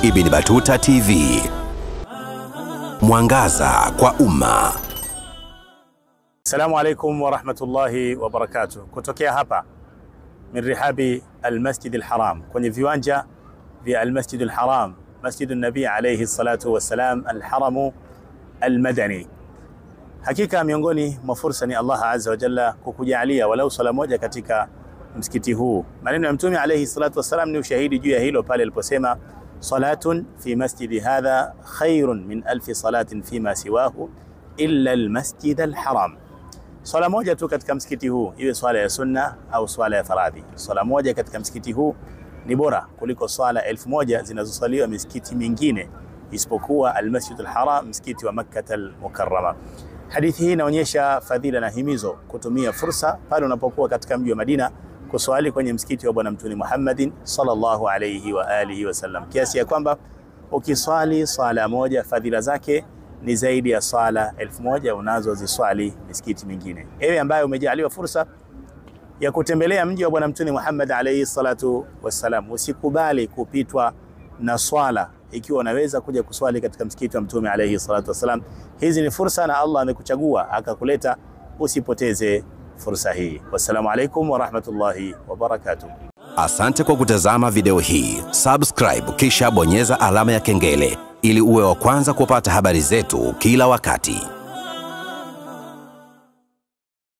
Ibn Battuta TV, mwangaza kwa umma. Assalamu alaikum wa rahmatullahi wa barakatuh. Kutokea hapa min rihabi al-Masjid al-Haram, kwenye viwanja vya al-Masjid al-Haram, Masjid an-Nabi alayhi salatu wassalam, al-Haramu al-Madani. Hakika miongoni mwa fursa ni Allah azza wa jalla kukujalia walau swala moja katika msikiti huu. Maneno ya Mtume alayhi salatu wassalam ni ushahidi juu ya hilo pale aliposema salatun fi masjidi hadha khairun min alfi salatin fima siwahu illa al-masjid al-haram. Swala moja tu katika msikiti huu, iwe swala ya sunna au swala ya faradhi, swala moja katika msikiti huu ni bora kuliko swala 1000 zinazosaliwa misikiti mingine isipokuwa al-Masjid al-Haram, msikiti wa Makkah al-Mukarrama. Hadithi hii inaonyesha fadhila na himizo kutumia fursa pale unapokuwa katika mji wa Madina kuswali kwenye msikiti wa Bwana Mtume Muhammadin sallallahu alayhi wa alihi wasallam, kiasi ya kwamba ukiswali swala moja fadhila zake ni zaidi ya swala 1000 unazoziswali misikiti mingine. Ewe ambaye umejaliwa fursa ya kutembelea mji wa Bwana Mtume Muhammad alayhi salatu wassalam, usikubali kupitwa na swala ikiwa unaweza kuja kuswali katika msikiti wa Mtume alayhi salatu wassalam. Hizi ni fursa na Allah amekuchagua akakuleta, usipoteze fursa hii. Wassalamu alaikum wa rahmatullahi wa barakatuh. Asante kwa kutazama video hii. Subscribe kisha bonyeza alama ya kengele ili uwe wa kwanza kupata habari zetu kila wakati.